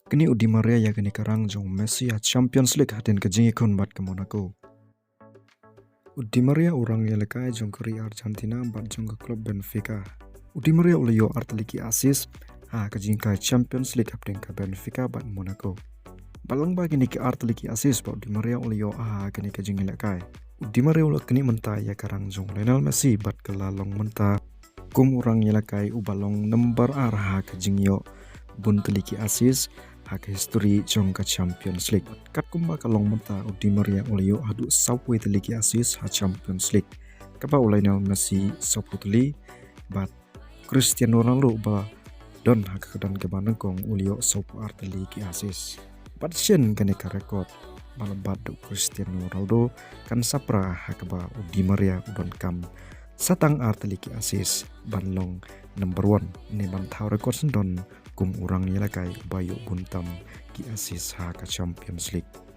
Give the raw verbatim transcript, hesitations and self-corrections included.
Knieh u Di Maria ïa kane ka rang jong u Messi ha Champions League hadien ka jingïakhun bad ka Monaco. U Di Maria u rang ïalehkai jong ka ri Argentina bad jong ka club Benfica. U Di Maria u la ïoh artylli ki assist ha ka jingïalehkai Champions League hapdeng ka Benfica bad Monaco. Bad lyngba kine ki artylli ki assist ba u Di Maria u la ïoh ha kane ka jingïalehkai, u Di Maria u la knieh mynta ïa ka rang jong u Lionel Messi bad ka la long mynta kum u rang ïalehkai uba long number ar ha ka jingïoh bun tylli ki assist ha ka history jong ka Champions League. Katkumba ka long mynta, u Di Maria u la ïoh haduh sawphew tylli ki assist ha Champions League, kaba u Lionel Messi sawphew tylli bad Cristiano Ronaldo ba don ha ka kyrdan kaba nyngkong u la ïoh sawphew ar tylli ki assist. Bad shen kane ka record ba la bat da u Cristiano Ronaldo kan sa pra ha kaba u Di Maria u donkam sa tang ar tylli ki assist ban long number one ne ban thaw record syndon kum u rang ïalehkai uba ïoh bun tam ki assist ha ka Champions League.